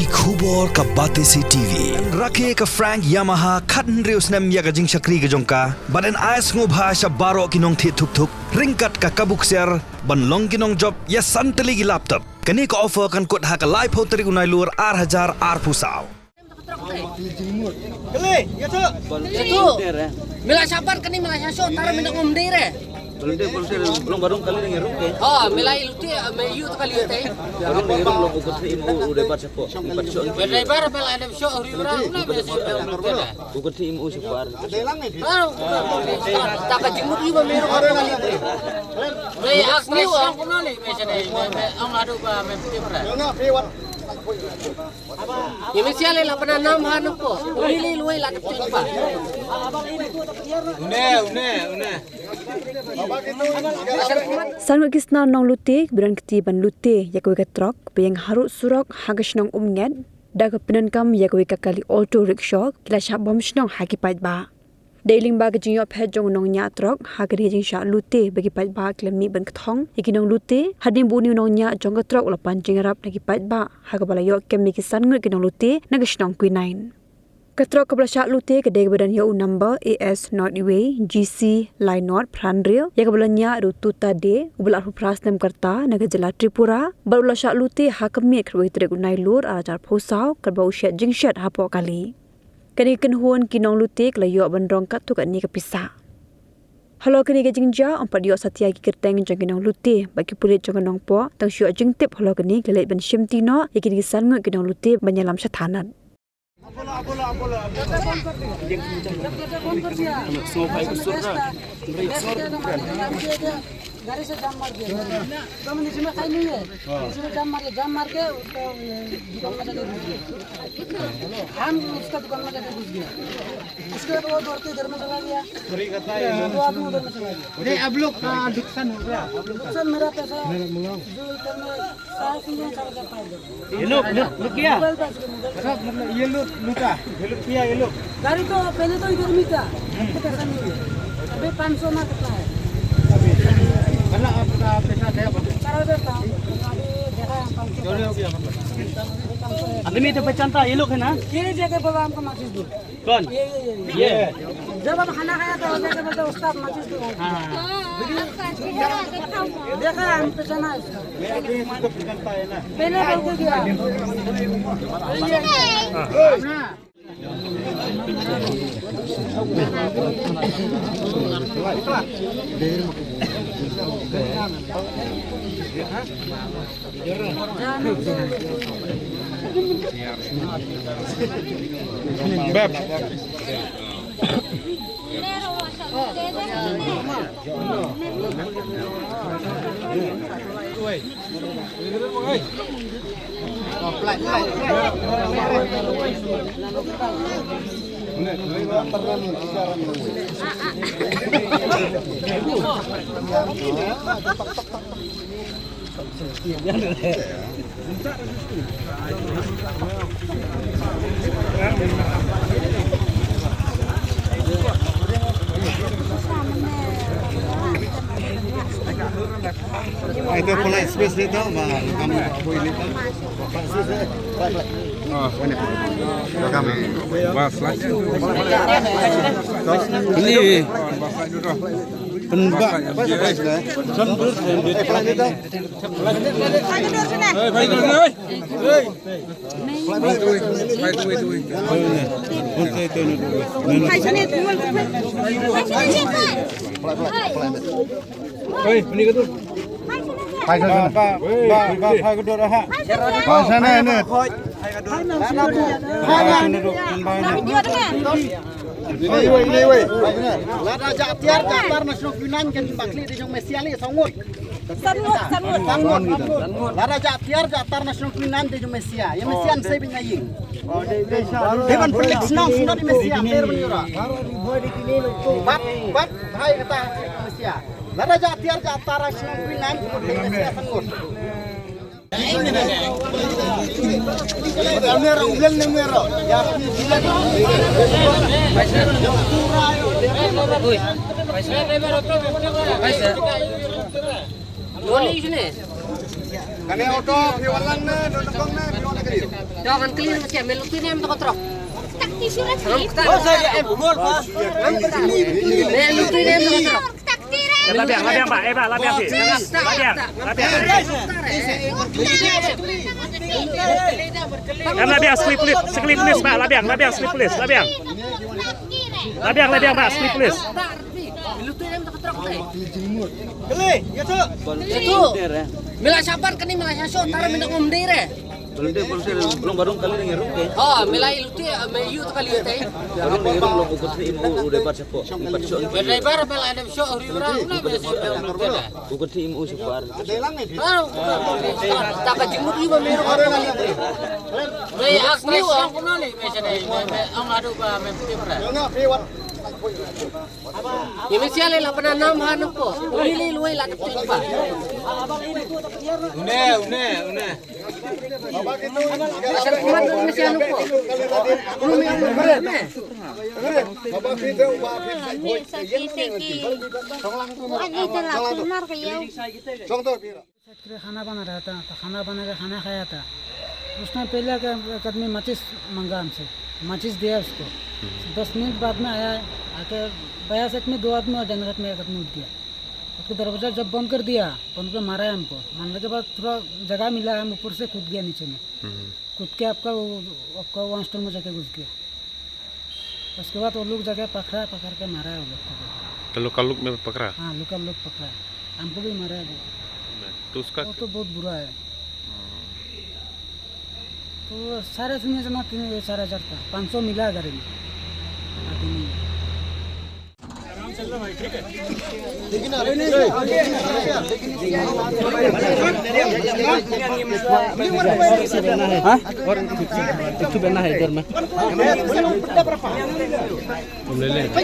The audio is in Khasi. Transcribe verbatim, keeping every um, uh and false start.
Ki khubor ka Batesi T V. Rakhe ka Frank Yamaha khathynriew snem ïa ka jingshakri ka jong ka. Bad yn ai sngewbha sha baroh ki nongthied thuk thuk ryngkat ka kabu ksiar ban long ki nongjop ïa san tylli ki laptop. Kane ka offer kan kut ha ka laiphew tarik u Nailur ar hajar arphew saw. Mila sapan kani mila saso tara mina ngom dere. Belum deh, belum deh, belum barung kali dengan rung deh. Oh, mila iluti, me yu tu kali te. Barung dengan rung lo buku tri mau udah baca kok. Baca kok. Driver bela ada so uri ura ura bela so. Buku tri mau sebar. Baru tak kajimut iba meru kali. Re ak ni orang kunali me sene. Ang adu ba me putih berat. Ïa me sia le la pynah nam ha nupo. Uni le luai la dep tuh pa. Une, une, une. San ngut ki snar nonglute ba don kti ban lute ïa kawei ka trok ba ïeng harud surok ha ka shnong Umnget da ka pyndonkam ïa kawei ka kali auto rickshaw ki la shah bom shnong ha ki paidbah. Dei lyngba ka jingïoh phet jong u nongñiah trok ha kane ka jingshah lute ba ki paidbah ki la mih ban kthong ïa ki nonglute hadien ba une u nongñiah jong ka trok u la pan jingïarap na ki paidbah ha kaba la ïoh kem ïa ki san ngut ki nonglute na ka shnong Quinine. Ka trok kaba la shah lute ka dei kaba don ïa u number A S not iwei G C lai not phra hynriew ïa kaba la ñiah da u Tuta Dey uba la arphew phra snem ka rta na ka jylla Tripura bad u la shah lute ha ka miet khatwei tarik u Nailur ar hajar arphew saw katba u shet jingshet hapoh kali. Kane ka kynhun ki nonglute ka la ïoh ban rong katto katne ka pisa. Halor kane ka jingjia ym pat ïoh satia ki kyrteng jong ki nonglute bad ki pulit jong ka Nongpoh tang shu ïoh jingtip halor kane ki la leit ban shimti noh ïa kine ki san ngut ki nonglute ban ïalam sha thanat. गाड़ी से जाम मार दिया। तो मैंने इसमें खाई नहीं है, इसमें जाम मार दिया, जाम मार के उसको, ये, दुकान में जाके घुस गया। हम उसका दुकान में जाके घुस गया। उसके बाद वो दौड़ के इधर में चला गया। दो आदमी उधर में चला गया। नहीं, आप लोग का नुकसान हो गया? नुकसान मेरा पैसा, जो इधर में साढ़े तीन हजार, चार हजार पाया। ये लोग लूट, लूट किया? मोबाइल पास के मोबाइल। अच्छा, मतलब ये लोग लूटा, ये लोग किया, ये लोग। गाड़ी तो पहले तो इधर में था, अब तो पैसा नहीं है। अभी पाँच सौ ना कितना है? मतलब आपका पैसा गया बोलो? चार हजार था, अभी देखा है पाँच सौ। चोरी हो गया मतलब? अभी पाँच सौ है। आदमी तो पहचानता है, ये लोग है ना? ये जगह बोला हमको माचिस दो। कौन? ये, ये, ये, ये। ये। जब हम खाना खाया था, वो जगह बोलता, "उस्ताद, माचिस दो।" हाँ, हाँ, हाँ। देखा, हम पहचाना है इसको। मैं अभी इसको पहचानता है ना। पहले बोल के गया। Ito pala space nito, ma, kami po ini. Space, eh. Bas lah. Ini. Bas lah dulu. Pynbah. Sambil. Lada jah tiar jah tar na shnong Quinine kan bakli de jong Mesia li sangut. Sangut, sangut. Sangut. Lada jah tiar jah tar na shnong Quinine de jong Mesia. Ïa Mesia nsei bin ïing. Deban pelik shnong shnong di Mesia. Ter bin ïura. Bat bat hai kata Mesia. Lada jah tiar jah tar na shnong Quinine de Mesia sangut. Kane auto phi wan lang ne, don kong ne, phi wan ne. Jangan clear, siap, melu tu ni, em, toko trok. Em, lu tu ni, em, toko trok. Eh, la biang, la biang, Bah, eh, Bah, la biang, si. La biang, la biang. Em, la biang, sekali pulis, sekali pulis, Bah, la biang, la biang, sekali pulis, la biang. La biang, la biang, Bah, sekali pulis. Melu tu ni, em, toko trok, eh. Kali, ya tu. Ya tu. Mela sabar kani, mela saso, tara mina ngom dei re. Belum dia, belum dia, belum baru kali ni ngeruk ke. Oh, mela ilu tu, me yu tu kali tu. Baru ni ngeruk lo, ukur ni mau udah baca kok. Baca kok. Driver mela ada show uri orang na mela show. Ukur ni mau sebar. Ah, tak ka jingmut iba me orang. Me aku ni orang pun ni, me sana, me, me, ang adu ba, me putih pernah. Ye me sia le la pynah nam ha nuko. Uli li luai la tu pa. Une, une, une. Asal kumat me sia nuko. Ulu me ulu me. बैठ के खाना बना रहा था, तो खाना बना के खाना खाया था। उसने पहले आके एक आदमी माचिस मांगा हमसे, माचिस दिया उसको। दस मिनट बाद में आया, आके बया सेट में दो आदमी और जनरत में एक आदमी उठ गया। उसको दरवाज़ा जब बंद कर दिया, बंद कर मारा है हमको। मारने के बाद थोड़ा जगह मिला, हम ऊपर से कूद गया नीचे में। कूद के आपका वो, आपका वन स्टोन में जाके घुस गया। उसके बाद वो लोग जाके पकड़ा, पकड़ के मारा है वो लोग को। तो लोकल लोग में पकड़ा? हाँ, लोकल लोग पकड़ा है। हमको भी मारा है वो। तो उसका वो तो बहुत बुरा है। तो साढ़े तीन हजार ना, तीन हजार, चार हजार था, पाँच सौ मिला गाड़ी में। आदमी। हाँ? एक ठो बना है इधर में। तुम ले ले। हाँ?